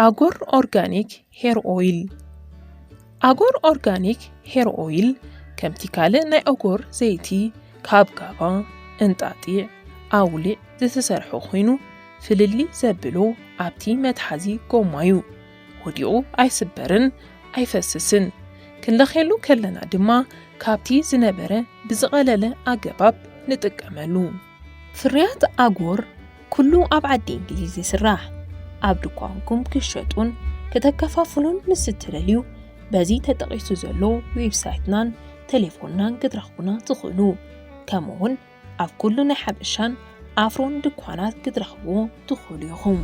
ኣጎር ኦርጋኒክ ሄር ኦይል። ኣጎር ኦርጋኒክ ሄር ኦይል ከምቲ ካልእ ናይ ኣጎር ዘይቲ ካብ ጋባ፣ እንጣጢዕ፣ ኣውሊዕ ዝተሰርሐ ኮይኑ፣ ፍልልይ ዘብሎ ኣብቲ መትሓዚ ጎማ እዩ። ወዲቑ ኣይስበርን ኣይፈስስን። ክንለኽየሉ ከለና ድማ ካብቲ ዝነበረ ብዝቐለለ ኣገባብ ንጥቀመሉ። ፍርያት ኣጎር ኩሉ ኣብ ዓዲ እንግሊዝ ይስራሕ። ኣብ ድኳንኩም ክሸጡን ከተከፋፍሉን ምስ እትደልዩ፣ በዚ ተጠቒሱ ዘሎ ዌብሳይትናን ቴሌፎንናን ክትረኽቡና ትኽእሉ። ከምኡውን ኣብ ኩሉ ናይ ሓበሻን ኣፍሮን ድኳናት ክትረኽብዎ ትኽእሉ ኢኹም።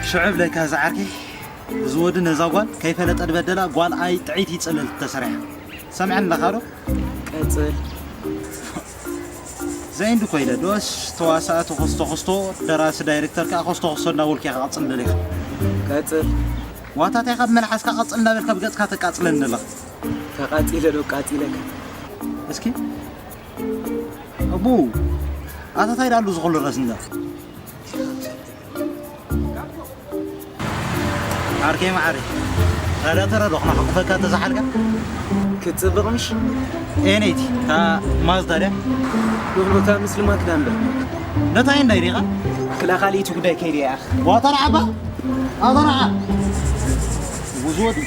ሽዑ ብለካ ዝዓርከይ፣ እዚ ወዲ ነዛ ጓል ከይፈለጠ ዝበደላ ጓል ኣይ ጥዒት ይጽልል ተሰሪሓ። ሰምዐን ኣለኻ ዶ? ቀጽል። ዘይ እንዲ ኮይለ ዶስ ተዋሳእቲ ኮስቶ ኮስቶ፣ ደራሲ ዳይሬክተር ከኣ ኮስቶ ኮስቶ እናበልካ ኢኻ ቀጽል ደሊኻ። ቀጽል። ዋታታይ ካብ መልሓስካ ቀጽል እናበልካ ብገጽካ ተቃጽለኒ ኣለኻ። ተቃጺለ ዶ ቃጺለካ? እስኪ። ኣቡ፣ ኣታታይ ዳሉ ዝኹሉ ረስንዳ። ዓርከይ መዓረይ፣ ታዲያ ተረዶ ክናሓቁፈካ ተዛሓልካ? ክትጽብቕ ምሽ? ኤነይቲ፣ እታ ማዝዳ ድያ? ዶሎታ ምስልማት ዳንበ። ነታ እንታይ ዲኻ? ክላ ካልኢቱ ጉዳይ ከይደ እያ። ዋታ ረዓባ? ኣታ ረዓ? ውዝወዲ።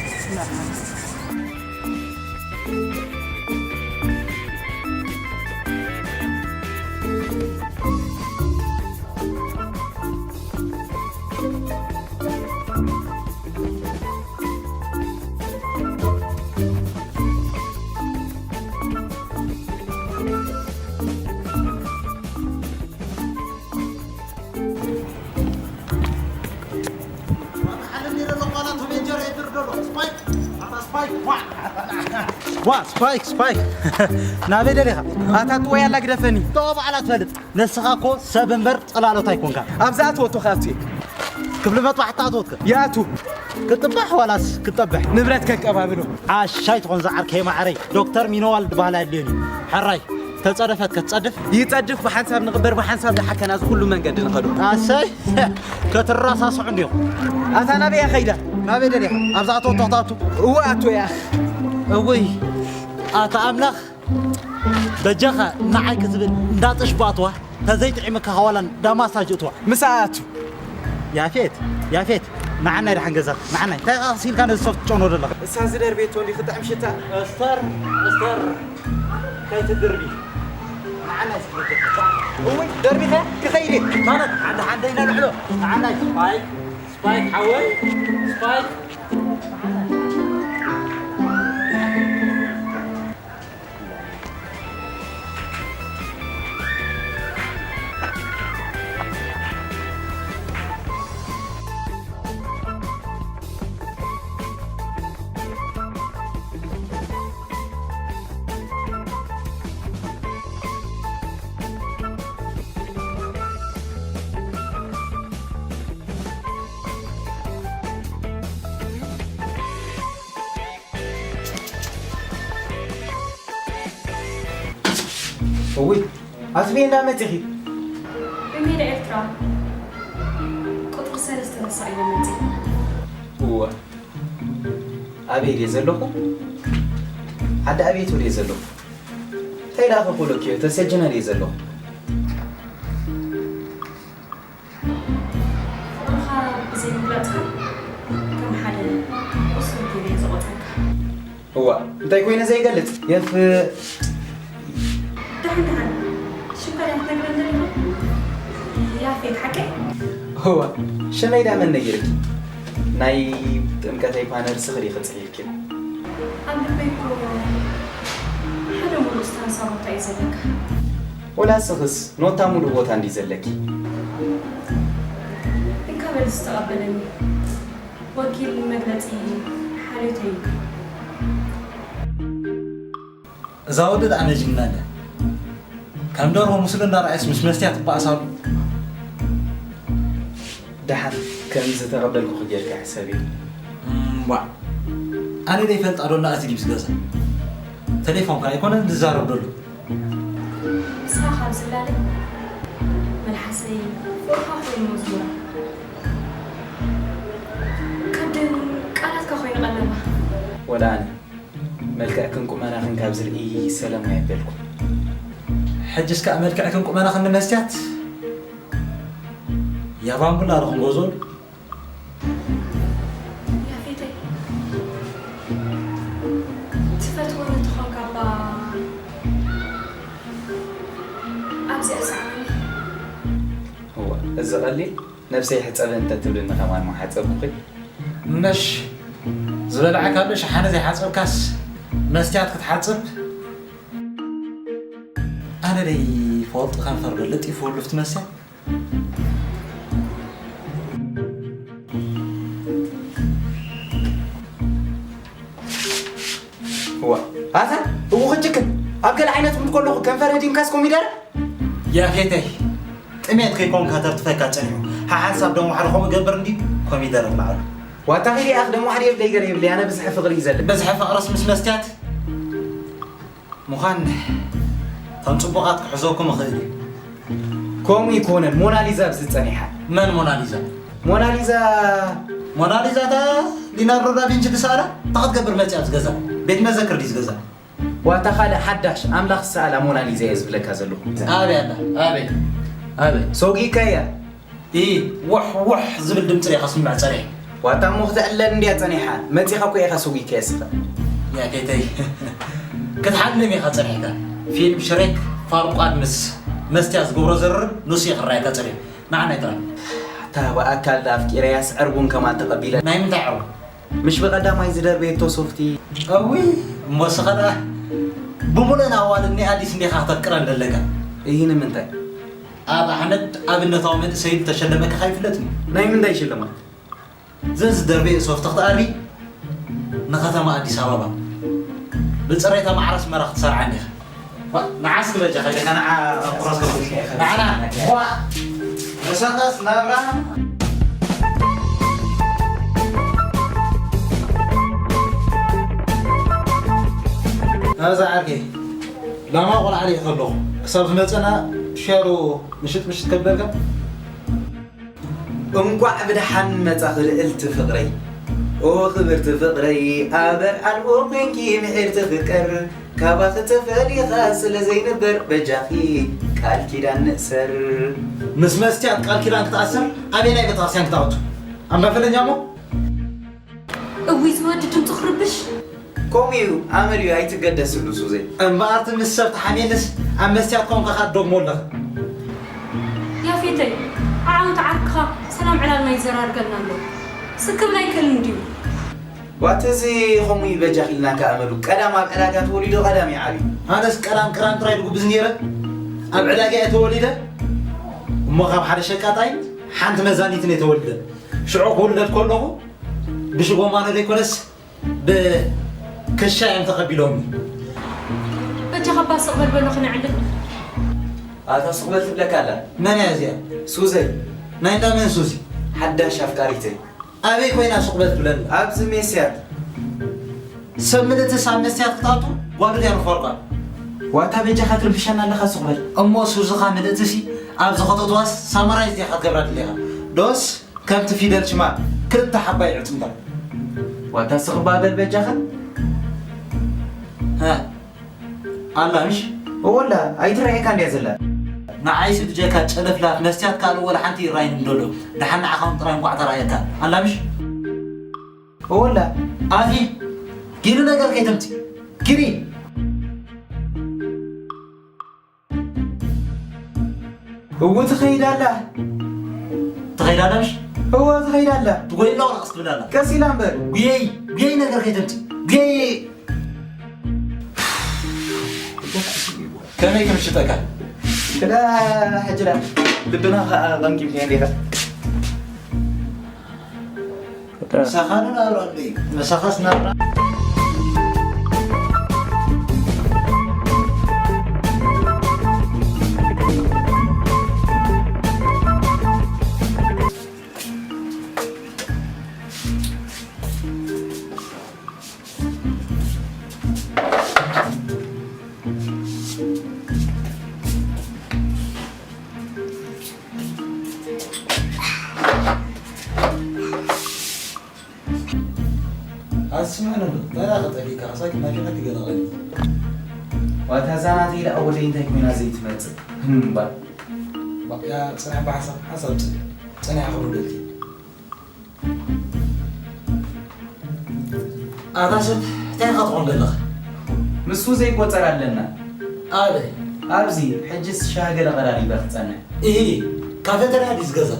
ዋ፣ ስፓይክ፣ ስፓይክ። ናበይ ደሊኻ? ኣታ ጥወይ ኣላ ግደፈኒ። ተዋ ባዕላ ትፈልጥ። ንስኻ እኮ ሰብ እምበር ጽላሎት ኣይኮንካ። ኣብዛ ኣትወቶ ካብቲ። ብልመት ባሕታ ኣትወትከ? ይኣቱ። ክጥባሕ ዋላስ ክጠብሕ? ንብረት ከቀባብሎ። ዓሻይ ትኾን ዝዓርከይ ማዕረይ። ዶክተር ሚኖዋል ዝበሃል ኣድልዮን እዩ። ሕራይ፣ ተጸደፈት ከትጸድፍ? ይጸድፍ፣ ብሓንሳብ ንቕበር፣ ብሓንሳብ ዝሓከና እዚ ኩሉ መንገዲ ንኸዶ። ኣሰይ፣ ከትረሳስዑ እንዲኹም። ኣታ ናበይ እያ ኸይዳ? ናበይ ደሊኻ? ኣብዛ ኣቶ ተኽታቱ። እወ ኣቶ እያ። እውይ፣ ኣታ ኣምላኽ፣ በጃኻ ንዓይ ክትብል እንዳጥሽ ባእትዋ፣ ተዘይጥዒምካ ኸዋላ እንዳማሳጅ እትዋ። ምሳኣ ኣቱ። ያፌት፣ ያፌት፣ ንዓናይ ደሓን ገዛ፣ ንዓናይ። እንታይ ቃቕስ ኢልካ ነዚ ሶፍት ትጨኖ ዘለኻ? እሳ ዝደርቤቶ እንዲ ክጥዕም ሽታ። እስተር፣ እስተር፣ ከይትድርቢ። ንዓናይ እስኪ በጃኻ። እውይ፣ ደርቢኸ ክኸይድ እየ። ማለት፣ ሓንደ ሓንደ ኢና ንዕሎ። ንዓናይ ስፓይክ፣ ስፓይክ ሓወይ፣ ስፓይክ። እውይ፣ ኣስቤ እንዳ መጺኺ? ብሜዳ ኤርትራ ቁጽሪ ሰለስተ ተሳኢለ መጺእ። እወ፣ ኣበይ ድየ ዘለኹ? ዓዲ ኣቤት ድየ ዘለኹ? እንታይ ደኣ ክኽእለኪ እየ፣ ተሰጅነ ድየ ዘለኹ? ፍቕርኻ ብዘይምግላጽካ ከም ሓደ እሱር ገይረ እየ ዝቖጽረካ። እዋ፣ እንታይ ኮይነ ዘይገልጽ? የፍ- ደሓን ደሓን፣ ሽምካ ዲኻ ክትነግረኒ ደሊኻ? ያፌት፣ ሓቀይ? እዋ፣ ሽመይ ዳ መን ነጊርኪ? ናይ ጥምቀተይ ፓነር ስኽሪ ክጽሒፍኪ። ኣብ ልበይ እኮ ሓደ ሙሉእ ስታንሳ ቦታ እዩ ዘለካ። ወላ ስኽስ ኖታ ሙሉእ ቦታ እንዲ ዘለኪ። እንካ በል ዝተቐበለኒ ወኪል መግለጺ ሓልዮተይ እዩ። እዛ ወዲ ደኣ ነጅግና ኣለ። ከም ደርሆ ምስሉ እንዳረኣየስ ምስ መስትያት ትበኣሳሉ። ደሓን ከም ዝተቐበልኩኺ ጌርካ ሕሰቢ። እምቧ። ኣነ ደይፈልጣ ዶ እንዳኣቲ ድምስ ገዛ። ተሌፎን ከኣ ኣይኮነን ዝዛረብ ደሎ። ንስኻ ካብ ዝላለ መልሓሰይ ፍቕርኻ ኮይኑ መዝሙራ። ካብ ደም ቃላትካ ኮይኑ ቀለባ። ወላ ኣነ መልክዕክን ቁመናኽን ካብ ዝርኢ ሰላም ኣየበልኩ። ሕጅስ ከኣ መልክዕክን ቁመናኽን ንመስትያት ያባንቡላ ዶ ክንጎዞ? ያፌተይ፣ ትፈትወኒ ተኾንካ እባ ኣብዚኣ ሰዓኒ። እዋ፣ እዚ ቀሊል ነብሰይ ሕጸቢ እንተትብልኒ ከማን ምሓጸብኩኺ። እነሽ፣ ዝበልዐካሉ ሸሓነ ዘይሓጸብካስ መስትያት ክትሓጽብ? ኣነ ደይ ፈልጡ ከንፈር ዶ ለጢፉ ወልፍቲ መስትያት? እዋ፣ ኣታ፣ እው ክጅክን፣ ኣብ ገለ ዓይነት ሙድ ከለኹ ከንፈር ህዲምካስ ኮሚደረ? ያፌተይ፣ ጥሜት ከይኮንካ ተርትፈካ ጸኒሑ። ሓሓንሳብ ደም ዋሕዲ ከምኡ ገብር እንዲ ኮሚደረ ትበዓሉ። ዋታ ኺዲ ኣኽ ደም ዋሕዲ የብለይ ገለ የብለይ፣ ኣነ ብዝሒ ፍቕሪ እዩ ዘለ። ብዝሒ ፍቕርስ ምስ መስትያት? ምዃን እቶም ጽቡቓት ክሕዘኩም እኽእል እዩ። ከምኡ ይኮነን፣ ሞናሊዛ ኣብዚ ጸኒሓ። መን ሞናሊዛ? ሞናሊዛ። ሞናሊዛ እታ ሊናርዶ ዳቪንቺ ዝሰኣላ? እንታይ ክትገብር መጽያ ኣብዚ ገዛ? ቤት መዘክር ድዩ እዚ ገዛ? ዋታ ካልእ ሓዳሽ ኣምላኽ ዝሰኣላ ሞናሊዛ እየ ዝብለካ ዘለኹ። ኣበይ ኣላ? ኣበይ? ኣበይ? ሰጊእካያ። ኢ፣ ውሕ ውሕ ዝብል ድምፂ ዲኻ ስምዕ ፀኒሐ? ዋታ እሞ ክተዕልለኒ እንድያ ፀኒሓ። መፂኻ እኮ ኢኻ ሰጒግካያ ስኻ። ያፌተይ፣ ክትሓልም ኢኻ ፀኒሕካ። ፊልም ሽሬክ ፋርቋድ ምስ መስትያ ዝገብሮ ዝርርብ ንሱ እዩ ክረኣየካ ፀኒሑ። ንዓናይ ጥራይ። ኣታ ብኣካል ዳ ኣፍቂረያስ ዕርቡን ከማን ተቐቢለ። ናይ ምንታይ ዕርቡ? ምሽ ብቐዳማይ ዝደርበየቶ ሶፍቲ። እውይ፣ እሞ ስኻ ደኣ ብሙሉእን ኣዋልድኒ ኣዲስ እንዲኻ ክተፍቅረን ደለካ? እሂ፣ ንምንታይ? ኣብ ኣሕመድ ኣብነታዊ መንእሰይ ዝተሸለመ ከ ኣይፍለጥን እዩ። ናይ ምንታይ ሽልማት? ዘዚ ደርበየ ሶፍቲ ክትኣሪ ንከተማ ኣዲስ ኣበባ ብፅሬታ ማዕረ ኣስመራ ክትሰርዓኒ ኢኻ። ዋ፣ ንዓስ ክበጃ ከይደ ከነዓ ቁራስ ከብልካ ኢኻ። ንዓና፣ ዋ፣ ንሰኻስ ናብራ። ናዛ ዓርከይ ላማ ቆልዓ ሪኢ ከለኹ ክሳብ ዝመፀና ሻሩ ምሽጥ ምሽጥ ከብለልካ። እንኳዕ ብደሓን መጻኺ ልእልቲ ፍቕረይ። ኦ ክብርቲ ፍቕረይ ኣበር ኣልቦ ኮንኪ ምሕርቲ ፍቅር ካባኺ ተፈሊኻ ስለ ዘይንበር በጃኺ ቃል ኪዳን ንእሰር። ምስ መስትያት ቃል ኪዳን ክትኣስር ኣበየናይ ቤተክርስትያን ክትኣቱ? ኣምባፈለኛ እሞ እውይ ዝወዲ ድምፁ ክርብሽ። ከምኡ እዩ ኣመል እዩ ኣይትገደስሉ ሱዘይ። እምበኣር እቲ ምስ ሰብ ተሓሜንስ ኣብ መስትያት ኮንካ ከኣ ትደግሞ ኣለኻ። ያፌተይ ዓዓውቲ ዓርክኻ ሰላም ዕላልና ይዘራርገልና ኣሎ። ስክብላ ኣይክእልን ድዩ? ዋት እዚ ከምኡ እዩ በጃኺ ኢልና ከኣ ኣመሉ ቀዳም ኣብ ዕዳጋ ተወሊዱ ቀዳም ይዓብዩ። ኣነስ ቀዳም ቀዳም ጥራይ ድጉብዝ ነይረ ኣብ ዕዳጋ እየ ተወሊደ። እሞ ካብ ሓደ ሸቃጣይ ሓንቲ መዛኒትን እየ ተወሊደ። ሽዑ ክውለድ ከለኹ ብሽጎማኖ ዘይኮነስ ብክሻ እዮም ተቐቢሎምኒ። በጃኻ እባ ስቕ በል በሎ ክነዕልል። ኣታ ስቕ በል ትብለካ ኣላ። መን እያ እዚኣ? ሱዘይ። ናይ እንዳ መን ሱዚ? ሓዳሽ ኣፍቃሪተይ። ኣበይ ኮይና ስቕ በል ትብለኒ? ኣብዚ ሜስያት። ሰብ ምልእትስ ኣብ መስትያት ክትኣቱ ጓሉ ድያ ንፈርቋ? ዋታ በጃኻ ትርብሸና ኣለኻ ስቕ በል። እሞ ሱዝኻ ምልእትሲ ኣብ ዝኸተትዋስ ሳማራይዝ ዲኻ ክትገብራ ድሌኻ? ዶስ ከምቲ ፊደል ሽማ ክልተ ሓባይ ዕጽምታ። ዋታ ስኽባ በል በጃኻ። ሃ፣ ኣላ ምሽ? እወላ ኣይትረኣየካ እንድያ ዘላ። ንዓይሲ ብጀካ ጨለፍላፍ መስትያት ካልእ ወላ ሓንቲ ይረኣይኒ እንዶ ኣሎ። ደሓን ንዓኻ እውን ጥራይ እንቋዕ ተረኣየካ። ኣላ ምሽ? እወላ ኣቲ ጊሉ ነገር ከይተምጺ። ጊሪ። እዎ ትኸይድ ኣላ። ትኸይድ ኣላ ምሽ? እዎ ትኸይድ ኣላ። ትጎይላ ወላ ቀስ ትብል ኣላ። ቀስ ኢላ እምበር። ጉየይ፣ ጉየይ ነገር ከይተምጺ። ጉየይ። ከመይ ክንሽጠካ? ክዳ ሕጅራ ልብና ከኣ ቀንቂምካ እንዴታ። ምሳኻ ዶ ናብራ ኣሎ እዩ? ምሳኻስ ናብራ? ኣስማዕኒ ዶ? በላ ኸጠፊእካ፣ ሳኪ ናፊቐ ትገለቐኒ። ዋታ እዛ ናተይ ደኣ ወደይ እንታይ ኮይና ዘይትመጽእ? ህምባ። ባያ ጽናሕ ብሓሳብ፣ ሓሳብ ጽ-፣ ጽናሕ ክብደልቲ። ኣታ ሰብ፣ እንታይ ኢኻ ትኾን ዘለኻ? ምስ ሱዘይ ቆጸራ ኣለና። ኣበይ? ኣብዚ፣ ሕጅስ ሻሂ ገለ ቀራሪበ ክጸንሕ። ኢሂ፣ ካፌተርያ ድዩ ዝገዛ?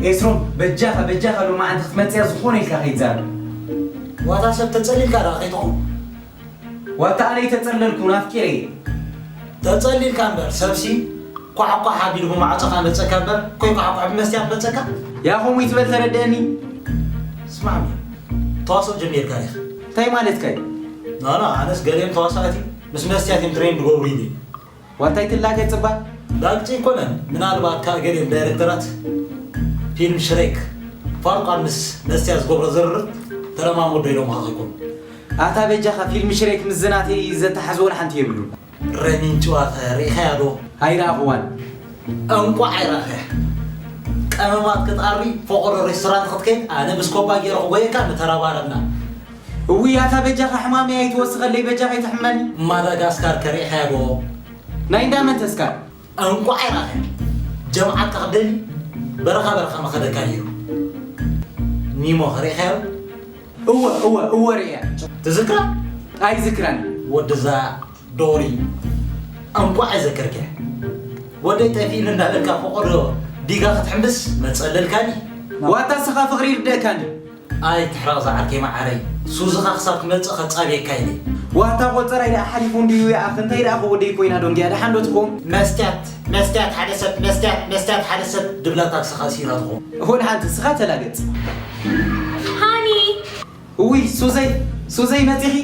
ኤስሮም፣ በጃኻ፣ በጃኻ ሎማዓንቲ ክትመጽያ ዝኾነ ኢልካ ከይትዛረብ። ዋታ ሰብ ተጸሊልካ ደኣ ከይትኾን? ዋታ ኣነ ኣይተጸለልኩን፣ ኣፍቂረ እየ። ተጸሊልካ እምበር፣ ሰብሲ ኳዕኳዕ ኣቢሉ ብማዕጾኻ መጸካ እምበር፣ ኮይኳዕኳዕ ብመስትያት መጸካ? ያ ከምኡ ይትበል ተረድአኒ። ስማዕኒ፣ ተዋስኦ ጀሚርካ ዲኻ? እንታይ ማለትካ እዩ? ኖ፣ ኖ፣ ኣነስ ገሊኦም ተዋሳእቲ ምስ መስትያት እዮም ትሬን ዝገብሩ ኢሉ እዩ። ዋታ ኣይትላገጽ እባ። ላግጺ ኣይኮነን፣ ምናልባት ከኣ ገሊኦም ዳይሬክተራት ፊልም ሽሬክ ፋሩቃን ምስ መስትያት ዝገብሮ ዝርርብ ተለማመዶ ኢሎምኻ ከይኮኑ። ኣታ በጃኻ ፊልም ሽሬክ ምስ ዝናተይ ዘተሓዝ ወላ ሓንቲ የብሉን። ረኒን ጭዋታ ርኢኻያ ዶ? ኣይረኣኽዋን። እንቋዕ ኣይረኣኽያ። ቀመማት ክትኣሪ ፈቖዶ ሬስቶራንት ክትከይድ ኣነ ብስኮባ ገይረ ክጎየካ ንተረባረብና። እውይ ኣታ በጃኻ ሕማመይ ኣይትወስኸለይ በጃኻ ኣይትሕመኒ። ማዳጋስካር ከ ርኢኻያ ዶ? ናይ እንዳ መን ተስካር? እንቋዕ ኣይረኣኽያ። ጀምዓትካ ክትደሊ በረኻ በረኻ መኸደካ ነይሩ። ኒሞ ከ ርኢኻዮ? እወ እወ እወ ርእያ። ትዝክራ? ኣይዝክራን። ወድዛ ዶሪ። እንቋዕ ኣይዘከርክያ። ወደይ ጠፊእኒ እንዳበልካ ፈቖዶ ዲጋ ክትሕምብስ መጸለልካኒ። ዋታ ስኻ ፍቕሪ ይርደእካኒ። ኣይ ትሕረቕ ዝዓርከይ መዓረይ። ሱዝኻ ክሳብ ትመጽእ ከጻብየካ ኢለ። ዋታ ቆጸራይ ደኣ ሓሊፉ እንድዩ ይኣኽ። እንታይ ደኣ ከ ወደይ ኮይና ዶ እንድያ ደሓን ዶ ትኸውን? መስትያት፣ መስትያት ሓደ ሰብ፣ መስትያት፣ መስትያት ሓደ ሰብ ድብላ ታክሲ ከሲራ ትኸውን። ሆድ ሓንቲ ስኻ ተላገጽ። ሃኒ! እውይ ሱዘይ፣ ሱዘይ መጺኺ?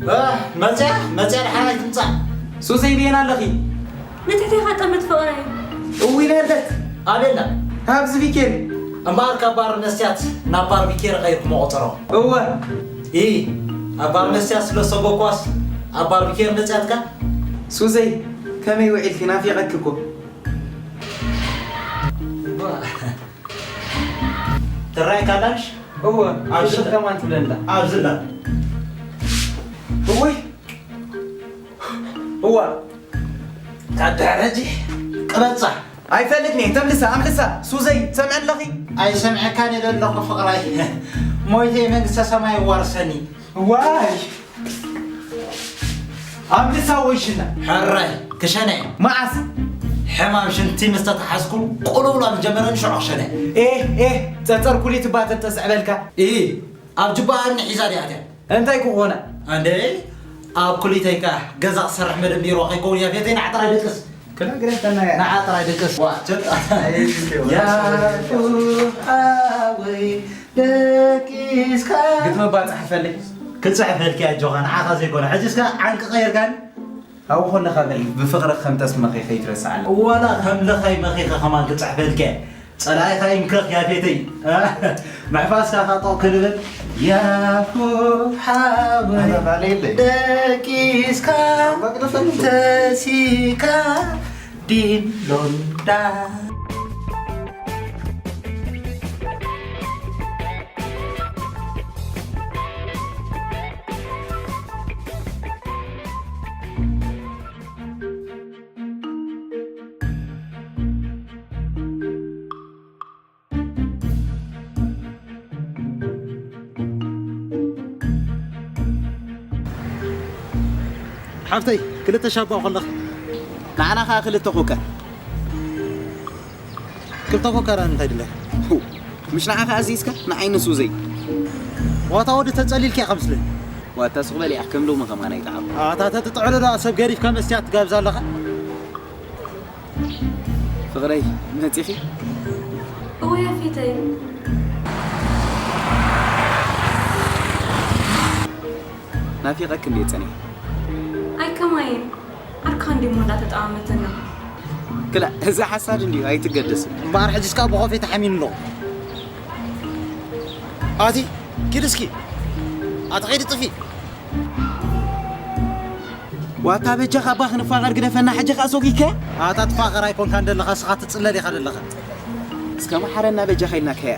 እ፣ መጽያ፣ መጽያ ደሓን ኣይትምጻእ። ሱዘይ በየን ኣለኺ? ንትሕቴኻ ጠምት ፍቕረይ። እውይ ነደት። ኣቤላ። ኣብዚ ቢኬሪ። እምበኣር ካብ ባር መስትያት ናብ ባር ቢኬሪ ቀይርኩሞ ቆጸሮ። እወ። ኢ፣ ኣብ ባር መስትያት ስለ ዝሰጎኳስ ኣብ ባርቢኪ መጽያትካ? ሱዘይ፣ ከመይ ውዒልኪ? ናፊቐኪ እኮ። ትራይ ካላሽ? እወ፣ ኣብዚ ኣብዚ ከማን ትብለንዳ። ኣብዚ ኣላ። እወይ። እዋ። ካብ ድሕሪ ሕጂ ቅበጻ። ኣይፈልጥን እየ። ተምልሳ፣ ኣምልሳ። ሱዘይ፣ ትሰምዒ ኣለኺ? ኣይሰምዐካን እየ ዘለኹ ፍቕራይ። ሞይተ መንግስተ ሰማይ ዋርሰኒ። ዋይ። ኣምልሳ ወይ ሽና? ሕራይ፣ ክሸነ። መዓስ? ሕማም ሽንቲ ምስ ተተሓዝኩ ቁልውላ ምስ ጀመረኒ ሽዑ ክሸነ። ኤህ፣ ኤህ፣ ጸጸር ኩሊት እባ ተተስዕበልካ። ኢ፣ ኣብ ጅባኣ እኒ ሒዛ ድያ እትያ? እንታይ ክኾና? ኣንደ፣ ኣብ ኩሊተይካ ገዛ ክሰርሕ መደብ ቢሮ ከይከውን እያ ቤተይ ንዓ ጥራይ ድቅስ። ክነግረካ እና እያ። ንዓ ጥራይ ድቅስ። ዋ፣ ቸጣ። ኣይ፣ ያ ፉሓወይ ደቂስካ። ግጥሚ እባ ጽሕፈልይ። ክጽሕፈልኪ ኣጆኻ፣ ንዓኻ ዘይኮነ። ሕጂ እስከ ዓንቂ ቀይርካኒ። ኣብኡ ከለኻ በል፣ ብፍቕሪ ከም ጠስሚ መኺኸ ይትረስዓኒ። ዋላ ከም ለኻይ መኺኸ ከማን ክጽሕፈልኪ። ጸላኢኻ ይምከኽ ያፌተይ። ምሕፋስካ ኻጦ ክንብል። ያፉ ሓወይ ኣታ ባለ የለይ። ደቂስካ ኣባ ግደፈኒ። ተሲካ ዲን ሎንዳ። ሓፍተይ፣ ክልተ ሻባ ከለኽ፣ ንዓና ኸዓ ክልተ ኮካ። ክልተ ኮካ ደኣ እንታይ ድለ? ሁ፣ ምሽ ንዓኻ ኣዚዝካ ንዓይ ንሱ ዘይ። ዋታ ወዲ ተጸሊልኪ ኢኻ ምስለኒ። ዋታ ሱቕ በል ኢኻ፣ ከም ሎሚ ከማን ኣይጠዓም። ኣታ ተትጥዕሎ ደኣ ሰብ ገዲፍካ መስትያት ትጋብዝ ኣለኻ? ፍቕረይ፣ መጺኺ? እወ ያፌተይ። ናፊቐኪ እንድየ ጸኒሐ። ኣይ ከማይን፣ ዓርካ እንድሞ እንዳተጠማመተና። ክላ፣ እዚ ሓሳድ እንድዩ፣ ኣይትገደስ። እምበኣር ሕጂ እስካ ብኾፌ ተሓሚኑ ኣለኹ። ኣቲ፣ ኪድ እስኪ። ኣቲ ኸይዲ ጥፊ። ዋታ በጃኻ እባ ክንፋቐር ግደፈና፣ ሕጂ ኸኣ ሶጊከ? ኣታ ትፋቐር ኣይኮንካን ደለኻ፣ እስኻ ትጽለል ኢኻ ደለኻ። እስከ መሓረና በጃኻ ኢልናካ እያ።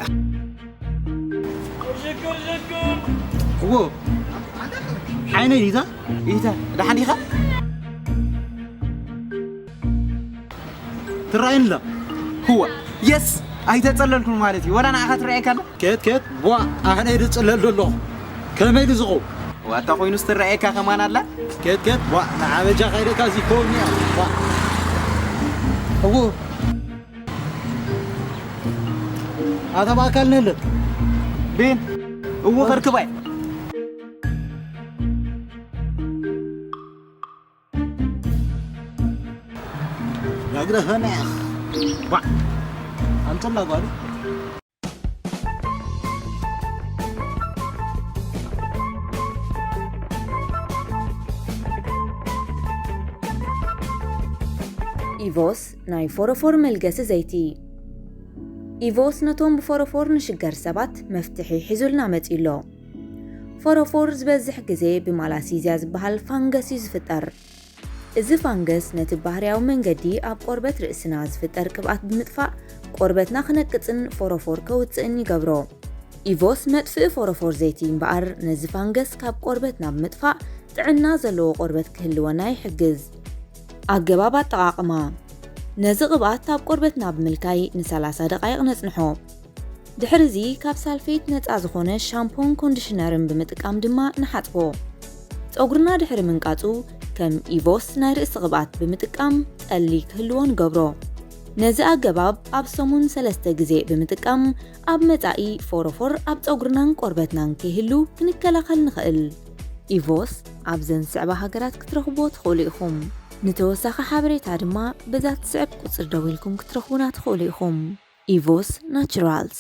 እዎ፣ ዓይነይ ኢታ፣ ኢታ፣ ደሓን ዲኻ? ትረኣየኒ ኣላ። ህዋ፣ የስ! ኣይተጸለልኩን ማለት እዩ። ወላ ንዓኻ ትረኣየካ ኣላ? ኬት፣ ኬት፣ ቧ፣ ኣነ ድጽለል ኣለኹ። ከመይ ድዝቑ? ዋታ ኮይኑስ ትረኣየካ ከማን ኣላ? ኬት፣ ኬት፣ ቧ፣ ንዓበጃ ካይደካ እዚ ከውኒ እያ። ቧ። እዎ። ኣታ ብኣካል ነለ። ቤን። እዎ፣ ከርክባይ። ያግደፈና። ባ። ኣምፅላ ጓሉ። ኢቮስ ናይ ፎሮፎር መልገሲ ዘይቲ። ኢቮስ ነቶም ብፎሮፎር ንሽገር ሰባት መፍትሒ ሒዙልና መጺኡ ኣሎ። ፎሮፎር ዝበዝሕ ግዜ ብማላሲዝያ ዝበሃል ፋንገስ እዩ ዝፍጠር። እዚ ፋንገስ ነቲ ባህርያዊ መንገዲ ኣብ ቆርበት ርእስና ዝፍጠር ቅብኣት ብምጥፋእ፣ ቆርበትና ክነቅጽን ፎሮፎር ከውጽእን ይገብሮ። ኢቮስ መጥፍኢ ፎሮፎር ዘይቲ እምበኣር፣ ነዚ ፋንገስ ካብ ቆርበትና ብምጥፋእ፣ ጥዕና ዘለዎ ቆርበት ክህልወና ይሕግዝ። ኣገባብ ኣጠቓቕማ። ነዚ ቅብኣት ኣብ ቆርበትና ብምልካይ ንሰላሳ ደቓይቕ ነጽንሖ። ድሕርዚ ካብ ሳልፌት ነጻ ዝኾነ ሻምፖን ኮንዲሽነርን ብምጥቃም ድማ ንሓጽቦ። ጸጉርና ድሕሪ ምንቃጹ፣ ከም ኢቮስ ናይ ርእሲ ቅብኣት ብምጥቃም ጸሊ ክህልዎ ንገብሮ። ነዚ ኣገባብ ኣብ ሰሙን ሰለስተ ግዜ ብምጥቃም፣ ኣብ መጻኢ ፎሮፎር ኣብ ጸጉርናን ቆርበትናን ከይህሉ ክንከላኸል ንኽእል። ኢቮስ ኣብዘን ዝስዕባ ሃገራት ክትረኽብዎ ትኽእሉ ኢኹም። ንተወሳኺ ሓበሬታ ድማ በዛ ትስዕብ ቁጽሪ ደዊልኩም ክትረኽቡና ትኽእሉ ኢኹም። ኢቮስ ናቹራልስ።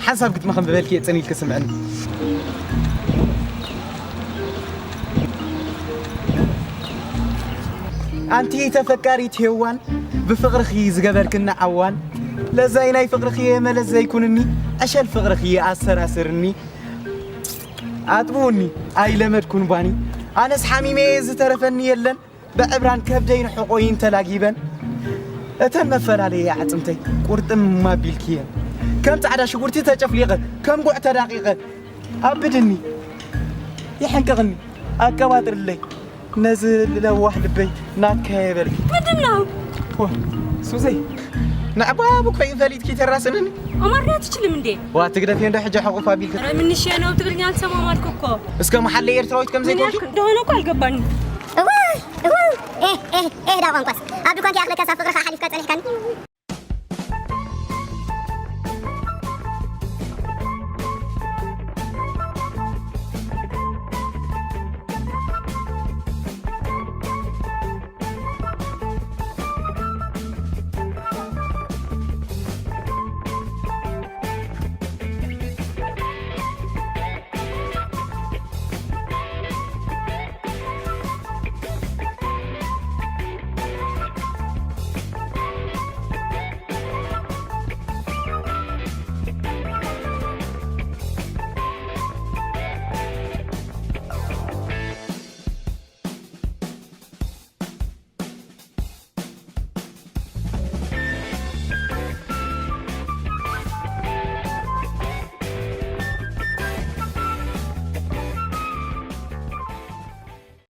ሓንሳብ ግጥሚ ከም ዝበልክዮ ጽን ኢልኪ ስምዕኒ። ኣንቲ ተፈቃሪት ሄዋን፣ ብፍቕርኺ ዝገበርክኒ ዓዋን፣ ለዛይ ናይ ፍቕርኺ መለስ ዘይኩንኒ፣ ዕሸል ፍቕርኺ ኣሰራስርኒ። ኣጥብውኒ ኣይለመድኩን ጓኒ፣ ኣነስ ሓሚመ ዝተረፈኒ የለን። ብዕብራን ከብደይን ሕቆይን ተላጊበን፣ እተን መፈላለየ ኣዕጽምተይ ቁርጥም ኣቢልክየን። ከም ጻዕዳ ሽጉርቲ ተጨፍሊቐ፣ ከም ጉዕ ተዳቒቐ፣ ኣብድኒ፣ ይሕንቅቕኒ፣ ኣቀባጥርለይ፣ ነዚ ለዋህ ልበይ ናትካ የበል። ምንድን ነው? ዋ፣ ሱዘይ፣ ንዕባቡ ኮይን ፈሊጥኪ ተራስንኒ። አማርኛ አትችልም እንዴ? ዋ፣ ትግደፊ እንደ ሕጂ ሕቑፍ ኣቢልክ። ኧረ ምን እሺ ነው? ትግርኛ አልሰማም አልኩ እኮ። እስከ መሓል ኤርትራዊት ከም ምን ዘይኮንኪ። ያልክ እንደሆነ እኮ አልገባኝም። እህ እህ እህ ዳ ቋንቋስ ኣብ ድኳንኪ ኣኽለካ ሳብ ፍቕርኻ ሓሊፍካ ጸኒሕካኒ።